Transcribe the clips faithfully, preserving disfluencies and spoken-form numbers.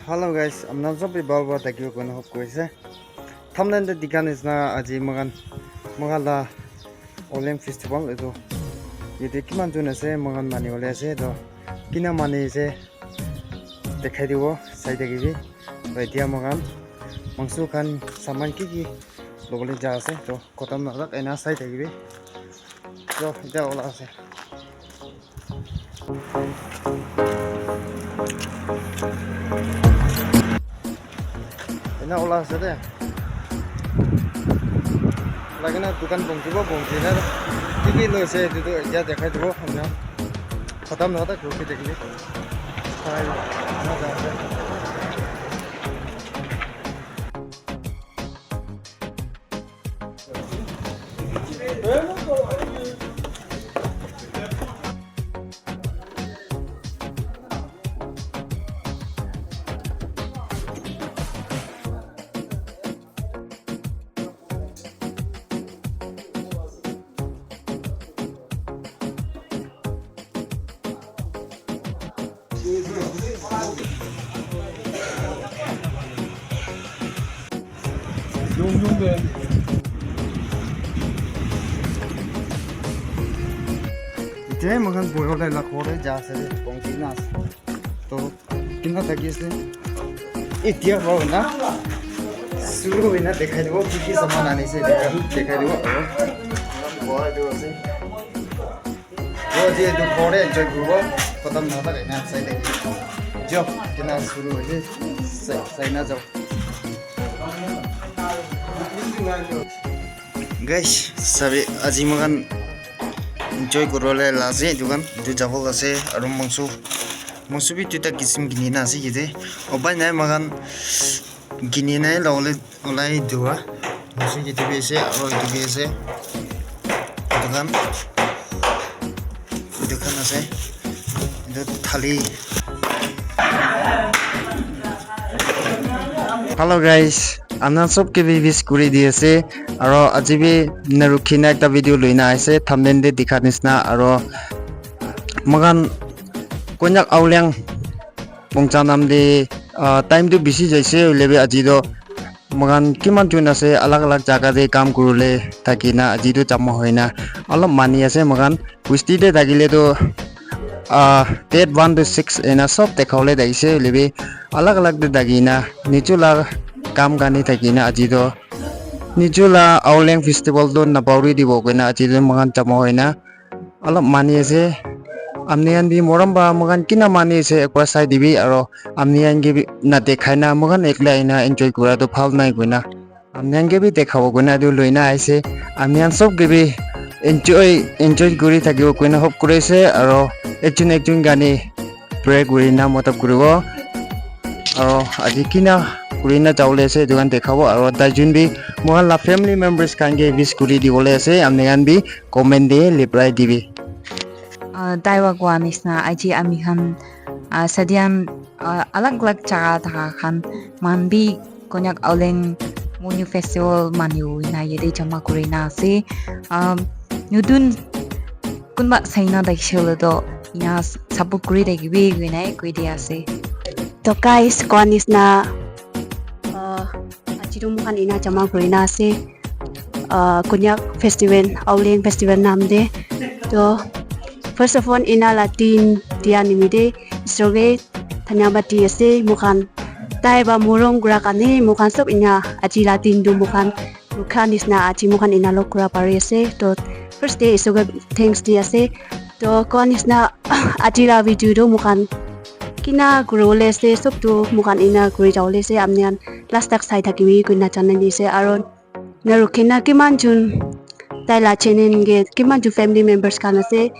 Hello guys, apna sob bi bhal para thakibo koina hope kuri ase. Thumbnail te dikha nisna aji moikhan, moikhan la Aoleang festival etu. Yate kiman jon ase moikhan mani bole ase to. Kina mani ase dekhai dibo sai thakibi. To etia moikhan mangso khan saman ki ki lobole ja ase to. Khotom naholak ena sai thakibi. To etia ola ase. Ena ola ase de. Lagi na dukan bongsi bo bongsi na. Ki ki loise etu tu etia dekhai dibo apna. Khotom naholak rukhi thakile. Sai na ja ase. Etia moikhan bohi bole la ghor te ja ase de, bongsi na ase. To kina thaki ase. Etia hoina suru hoina dekhai dibo, ki ki saman ani ase, dekhai dibo, dekhai dibo, aru bohi dibo ase. To aji etu ghor te enjoy kuribo, khotom naholak ena sai thakibi. Jo, kina suru hoise, sai, sai na jao. Guys, sabi aji moikhan enjoy kuribole la ase etu khan, etu jabo ase aru mangso, mangso bi duita kisim kini na ase yate. Upai nai moikhan kini nai lobole olai dua. Mangso yate bi ase aru etu bi ase. Etu khan, etu khan ase. Etu thali. Hello guys, apna sob ke bi wish kuri di ase. Aro aji bi narukhi na ekta video loina aise, thumbnail te dikha nisna. Aro moikhan Konyak Aoleang pongcha nam te, ah, time tu bishi jaise, hoile bi aji toh moikhan kiman jon ase, alag alag jaga te kam kuribole thaki na, aji toh jama hoi na olop mani ase moikhan. Bosti te thakile toh, ah, date one to six ena sob dekha bole thakise, hoile bi alag alag te thaki na, nijo la kam karne thaki na, aji toh nijo la Aoleang festival toh napauri dibo koina, aji toh moikhan jama hoi na olop mani ase. Apni khan bi morom para moikhan kina mani ase, ekbar sai dibi, aro apni khan ke bi na dekhai na, moikhan ekla aina enjoy kura toh bhal nai koina. Apni khan ke bi dekhabo koina etu loina aise. Apni khan sob ke bi enjoy, enjoy kuri thakibo koina hope kuri ase, aro ekjon ekjon karne pray kuri na madad kuribo. Aro aji kina kuri na jabole ase etu khan dekhabo, aro tai jun bi moikhan la family members khan ke wish kuri dibole ase, apni khan bi comment te reply dibi. Ah, tai wa koa nishina, aji ami khan, ah, sadian, ah, alag alag jaga thaka khan, moikhan bi Konyak Aoleang Monyu Festival manu ina yate jama kurina ase. Um, nutun kunba saina thakishe hoile toh ina support kuri thakibi koina koi dia ase. To guys, koa nishina, uh, aji toh moikhan ina jama kurina ase. Uh, Konyak Festival, Aoleang Festival nam te. To first of all, ina la tin dia nimite Isor ke dhanyabad di ase, moikhan tai ba morom kura karne moikhan sob ina aji la din tu moikhan rukha nishina aji moikhan ina log kura pari ase. To first te Isor ke thanks di ase. To koa nishina aji la video tu moikhan kina kuri bole ase, sob tu moikhan ina kuri jabole ase, apni khan last tak sai thakibi koina janai di ase. Aro na rukhi na kiman jun tai la channel ke kiman jun family members khan ase,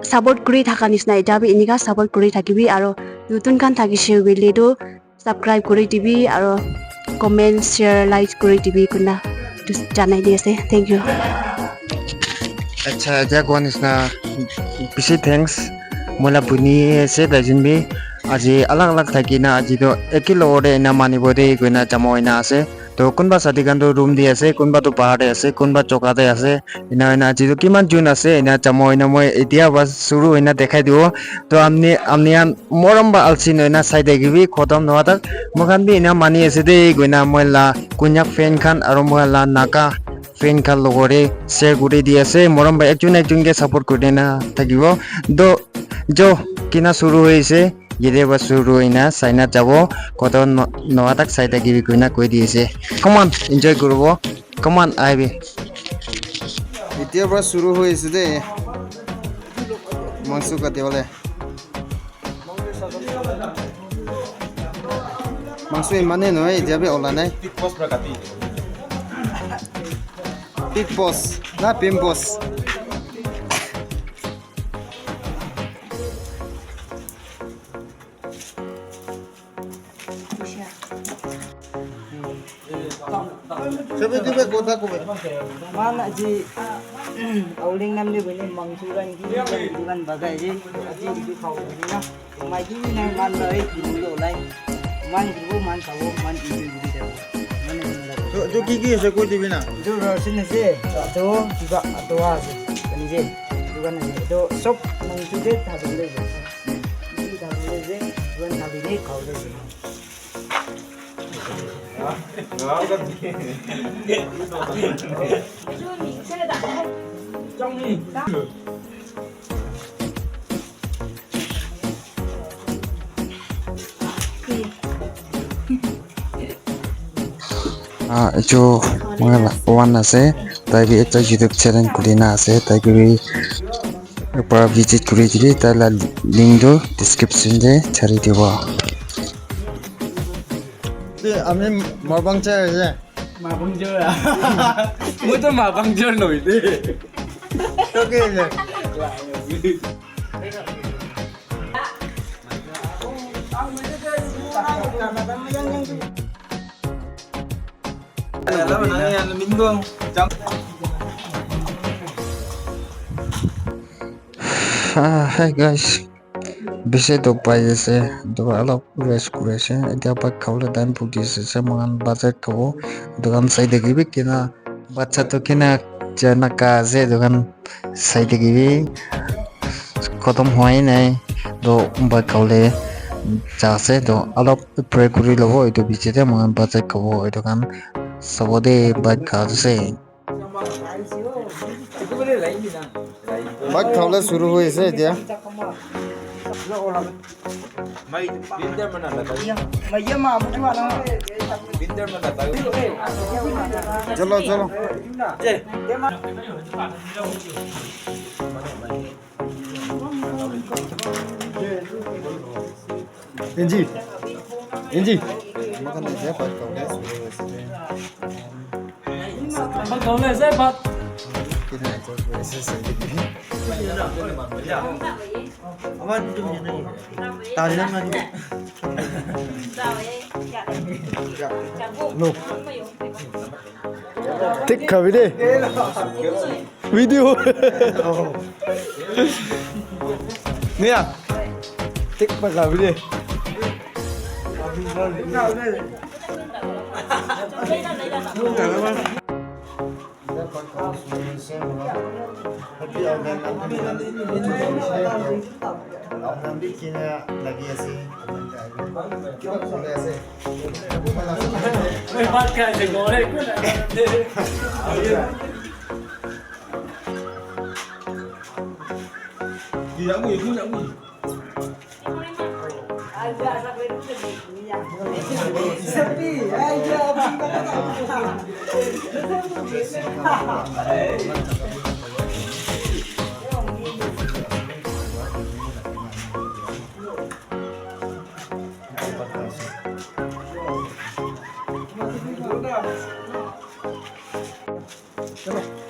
support kuri thaka nishina, eta bi enika support kuri thakibi, aro nutun khan thakishe hoile toh subscribe kuri dibi, aro comment, share, like kuri dibi koina etu janai di ase. Thank you. Acha, etia koa nishina bishi thanks. Moi la bhoni ase, tai jun bi aji alag alag thaki na aji toh eke logot te ena manibo de koina jama hoina ase. To kunba sathi khan tu room te ase, kunba tu bahar te ase, kunba choka te ase. Ena hoina aji tu kiman jun ase, ena jama hoina moi etia para shuru hoina dekhai dibo. To apni, apni khan morom para alsi nohoina sai thakibi, khotom nohoa tak. Moi khan bi ena mani ase de, koina moi la Konyak fan khan aro moi la Naga fan khan logot te share kuri di ase. Morom para ekjon ekjon ke support kuri na thakibo. To jo kina shuru hoise. Yate para shuru hoina saina jabo, koto no-, noa tak sai thakibi koina koi di ase. Come on, enjoy kuribo. Come on, ahibi. Etia para shuru hoi ase de. Mangso kati bole. Mangso imane nohoi, etia bi ola nai. Pit boss na pimpos. Sabi tu ba kotha ko ba. Man aji, auling nam ni bini mangsuran ki, dukan bagai ji, aji itu kau ni na. Mai ki ni man lai, itu lo lai. Man itu, man tahu, man itu itu tahu. Mana ni lah. Jo, jo ki ki ase koi dibi na. Jo rasin ase, to kiba to ase. Kani je, dukan ase. To sob mangsu je thabi le je. Itu thabi le je, dukan thabi le kau le je. Ah, etu moi la one ase, tai bi ekta YouTube channel khuli na ase, tai ke bi para visit kuri dibi, tai la link tu description te chari dibo. Te ami marbang chai ase. Marbang chor. Moi to marbang chor noi de. Okay, okay. Ah, hi guys. Bishi duk pai ase. Etu para olop rest kuri ase. Etia bhat khabole time pugi ase. Moikhan bhat sat khabo. Etu khan sai thaki bi kina. Bhat sat toh kina jana ka ase. Etu khan sai thaki bi. Khotom hoi nai. Toh bhat khabole ja ase. Toh olop pray kuri lobo. Etu piche te moikhan bhat sat khabo. Etu khan sabo de bhat kha ase. Bhat khabole shuru hoi ase etia. Chalo, chalo. Inji. Inji. Bhat khabole ase, bhat. Lo. Thik khabi de. Video. Nia. Thik pa khabi de. Happy August. August bi kina lagi ase. Kiba kore ase? Moi bhat khai ase, gore ekko na.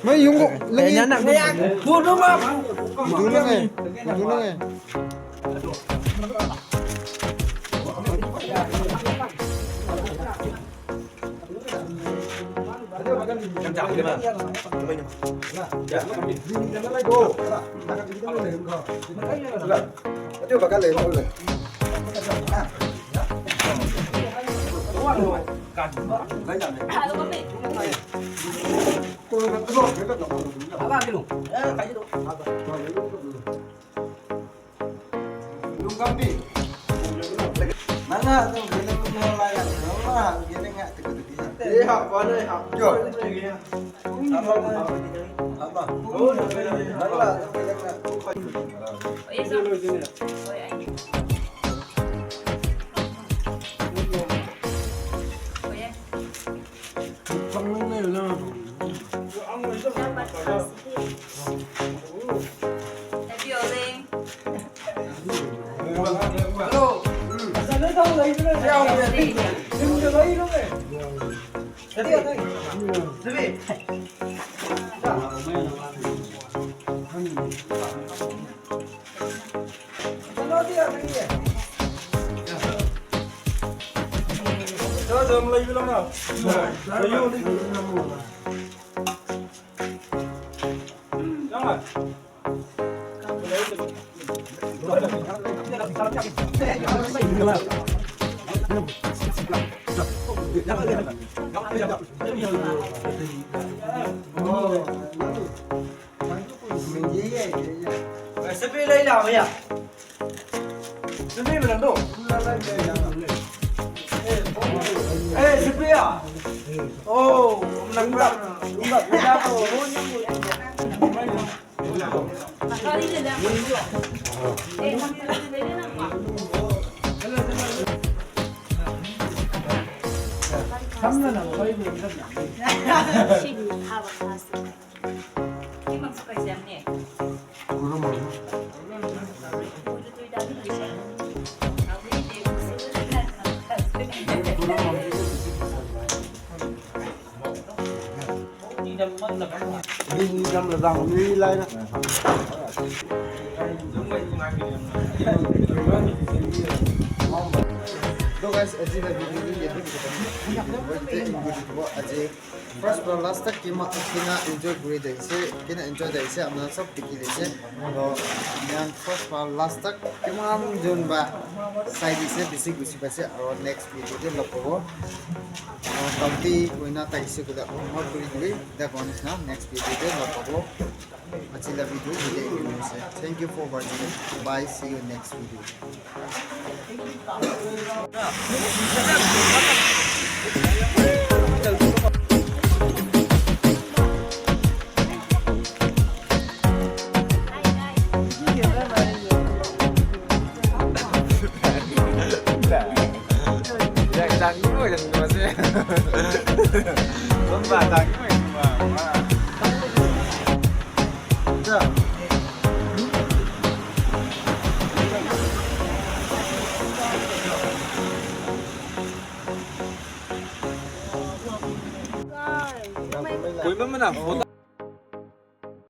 Mai yungko lagi. Dulu ngai, dulu ngai. Recipe lai la bhaiya. Recipe bana do. Eh, recipe ya. Oh, nang ba. So guys, aji la video tu yate khatam. Aji first para last tak kima kina enjoy kuri daise, kina enjoy daise, apna sob dikhi daise. To, first para last tak kiman jun ba sai dise, bisi gusi paise, aro next video te log pabo. Aro kamti koina taise koile, aro moi kuri dibi, ida koa nisna next video te log pabo. Aji la video yate end kuri ase. Thank you for watching. Bye, see you next video.